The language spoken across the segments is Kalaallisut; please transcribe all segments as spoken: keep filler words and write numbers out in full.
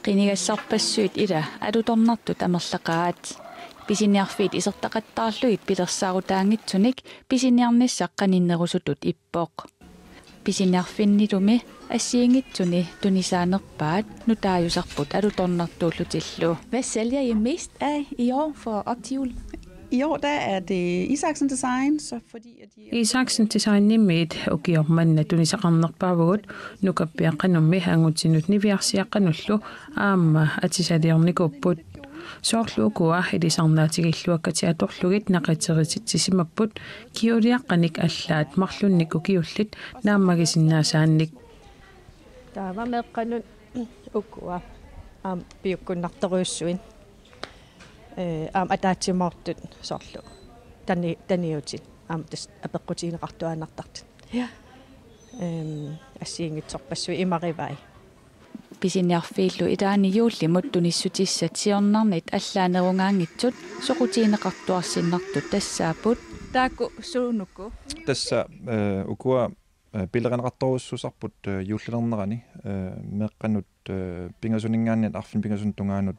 Qinigassarpassuit ila alutornartut amerlaqaat. Pisiniarfiit isertaqattaarlugit pilersaarutaanngitsunik pisiniarnissaq qaninnerusutut ippoq. Pisiniarfinnilumi assigiinngitsuni tunisaanerpaat nutaajusarput alutornartuullutillu. Hvad sælger I mest af i år for op til jul? I år, der er det Isaksen Design, så fordi at de... Isaksen Designimiit ukioq manna tunisaqarnerpaavugut, nukappiaqqanummi angutinut niviarsiaqqanullu aamma atisaliornikuupput. Soorlu ukua ilisarnaatigilluakkatik atorlugit naqiterititsisimapput, kjoleaqqanik allaat marlunnik ukiullit naammagisinnaasaannik. Taava meeqqanut ukua aamma piukkunnartorujussuit. Ee, aamma ataatsimoortut soorlu tani-, taniutit aamma tassa apeqqutigineqartuaannartartut. Ja. Ehm, assigiinngitsorpassuit imarivai. Pisiniarfiillu ilaanni juullimut tunissutissat siornarnit allaanerungaanngitsut soqutigineqartuarsinnartut tassaapput. Taakku suunuku? Tassa, eh, ukua, eh, pilerineqartorujussuusarput, eh, juullilernerani, eh, meeqqanut, eh, pingasuninngaanniit arfineq-pingasunut tungaanut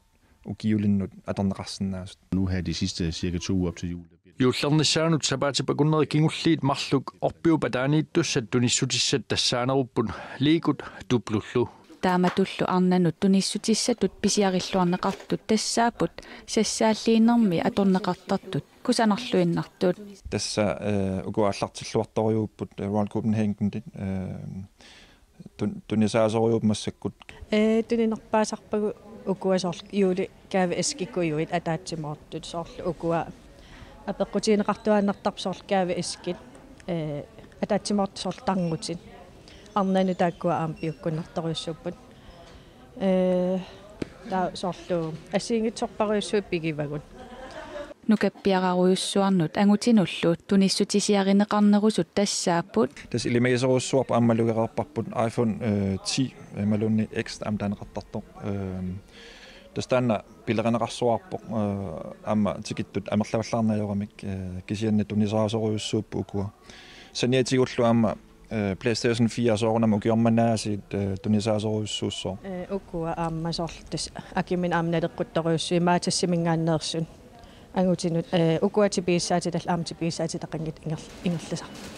ukiulinnut atorneqarsinnaasut. Nu her de sidste cirka to uger op til jul, der bliver... Juullernissaanut sapaatip akunneri kingulliit marluk orpiup ataaniittussat tunissutissat tassaanerupput liikut tuplullu. Taamatullu arnanut tunissutissatut pisiarilluarneqartut tassaapput sassaalliinermi atorneqartartut kusanarluinnartut. Tassa, eh, uku aallartilluartorujuupput, eh, Royal Copenhagen, eh, tun-, tunisaasorujuupput massakkut. Ee, tuninerpaasarpagut ukua soorlu juulikaaveæskikujuit ataatsimoortut soorlu ukua apeqqutigineqartuaannartarput soorlu kaaveæskit, ee, ataatsimoortut soorlu tarnutit. Arnanut taakkua aamma piukkunnartorujussuupput. Ee, taava soorlu assigiinngitsorpassuit pigivagut. Nukappiararujussuarnut angutinullu tunissutisiarineqarnerusut tassaapput. Tassa ilimagisorujussuarput aamma malugereerparput iPhone, eh, ti, eh, imaluunniit X aamma taaneqartartoq. Ehm, tassa taanna pilerineqarsuarpoq, eh, aamma tikittut amerlavallaarneq ajoramik, eh, kisianni tunisaasorujussuupput ukua. Saniatigullu aamma, eh, PlayStation fire soorunami ukioq manna aasiit, eh, tunisaasorujussuussooq. Eh, ukua aamma soorlu tassa akimik aamma naleqquttorujussuit Matasiminngaanneersut. Angutinut, eh, ukua tipigissaatitallu aamma tipigissaatitaqanngitsut inger-, ingerlasarput.